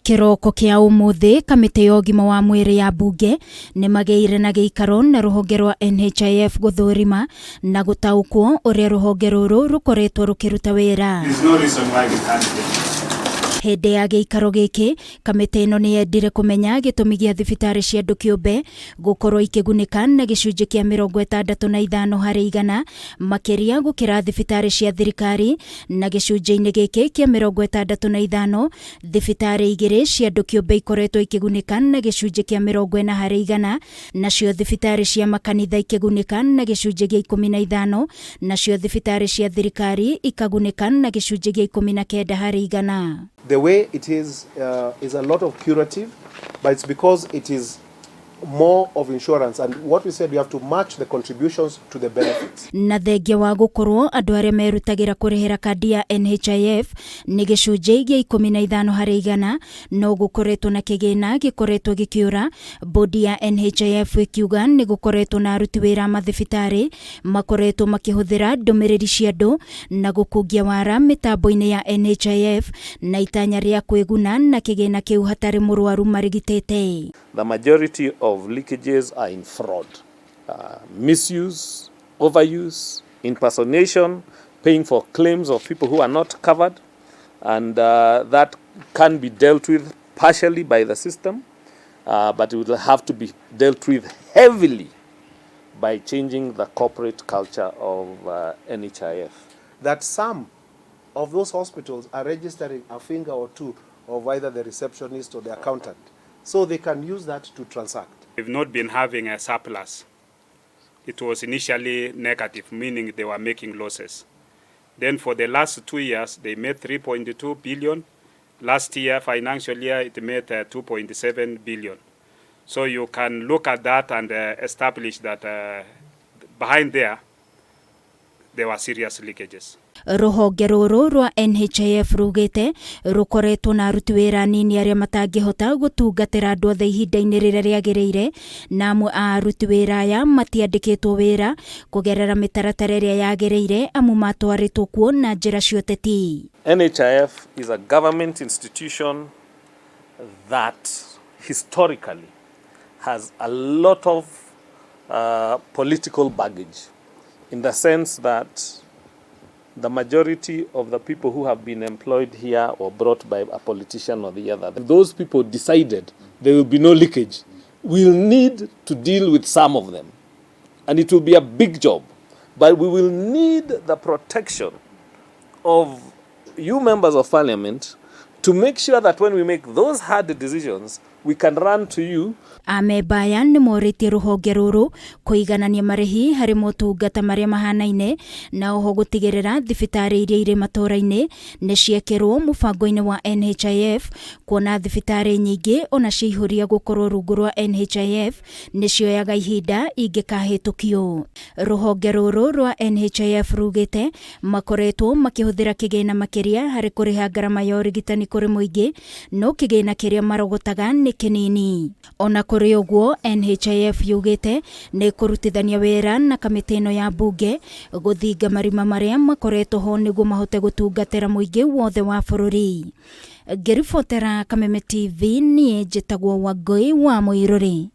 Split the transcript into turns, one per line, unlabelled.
Kĩroko kĩa ũmũthĩ, kamĩtĩ ya ũgima wa mwĩrĩ ya mbunge nĩ magĩire na gĩikaro na rũhonge rwa NHIF gũthũrima na gũtaũkwo ũrĩa rũhonge rũrũ rũkoretwo rũkĩruta wĩra. Hĩndĩ ya gĩikaro gĩkĩ, kamĩtĩ ĩno nĩ yendire kũmenya gĩtũmi gĩa thibitarĩ cia andũ kĩũmbe gũkorwo ikĩgunĩka na gĩcunjĩ kĩa 65 harĩ igana makĩria gũkĩra thibitarĩ cia thirikari, na gĩcunjĩ-inĩ gĩkĩ kĩa 65 thibitarĩ igĩrĩ cia andũ kĩũmbe ikoretwo ikĩgunĩka na gĩcunjĩ kĩa 40 harĩ igana, nacio thibitarĩ cia makanitha ikĩgunĩka na gĩcunjĩ gĩa 15, nacio thibitarĩ cia thirikari ikagunĩka na gĩcunjĩ gĩa 19 harĩ igana.
The way it is a lot of curative, but it's because it is more of insurance, and what we said, we have to match the contributions to the benefits.
Na thengia wa gũkorwo andũ arĩa merutagĩra kũrĩhĩra kandi ya NHIF nĩ gĩcunjĩ gĩa 15 harĩ igana, no gũkoretwo na kĩgĩna gĩkoretwo gĩkĩũra, bodi ya NHIF ĩkiuga nĩ gũkoretwo na aruti wĩra a mathibitarĩ makoretwo makĩhũthĩra ndũmĩrĩri cia andũ na gũkungia wara mĩtambo-inĩ ya NHIF na itanya rĩa kwĩguna na kĩgĩna kĩu hatarĩ mũrwaru marigitĩte.
The majority of leakages are in fraud, misuse, overuse, impersonation, paying for claims of people who are not covered, and that can be dealt with partially by the system, but it will have to be dealt with heavily by changing the corporate culture of NHIF.
That some of those hospitals are registering a finger or two of either the receptionist or the accountant, so they can use that to transact.
We've not been having a surplus. It was initially negative, meaning they were making losses. Then for the last 2 years, they made 3.2 billion. Last year, financial year, it made 2.7 billion. So you can look at that and establish that behind there, there were serious leakages.
Rũhonge rũrũ rwa NHIF rugĩte rũkoretwo na aruti wĩra anini arĩa matangĩhota gũtungatĩra andũ othe ihinda-inĩ rĩrĩa rĩagĩrĩire, na amwe a aruti wĩra aya matiandĩkĩtwo wĩra kũgerera mĩtaratara ĩrĩa yagĩrĩire, amu matwarĩtwo kuo na njĩra cia ũteti.
NHIF is a government institution that historically has a lot of political baggage, in the sense that the majority of the people who have been employed here were brought by a politician or the other. If those people decided there will be no leakage, we'll need to deal with some of them. And it will be a big job. But we will need the protection of you members of parliament to make sure that when we make those hard decisions, we can run to you.
Amemba aya nĩ morĩtie rũhonge rũrũ kũiganania marĩhi harĩ motungata marĩa mahanaine, na oho gũtigĩrĩra thibitarĩ iria irĩ matũũra-inĩ nĩ ciekĩrwo mũbango-inĩ wa NHIF, kuona thibitarĩ nyingĩ ona ciaihũria gũkorwo rungu rwa NHIF nĩ cioyaga ihinda ingĩkahĩtũkio. Rũhonge rũrũ rwa NHIF rugĩte makoretwo makĩhũthĩra kĩgĩna makĩria harĩ kũrĩha ngarama ya ũrigitani kũrĩ mũingĩ, no kĩgĩna kĩrĩa marogotaga nĩ kĩnini. Ona kũrĩ ũguo, NHIF yugĩte nĩ kũrutithania wĩra na kamĩtĩ ĩno ya mbunge gũthinga marima marĩa makoretwo ho nĩguo mahote gũtungatĩra mũingĩ wothe wa bũrũri. Ngĩribotera Kameme TV, niĩ njĩtagwo Wangũi wa Mũirũrĩ.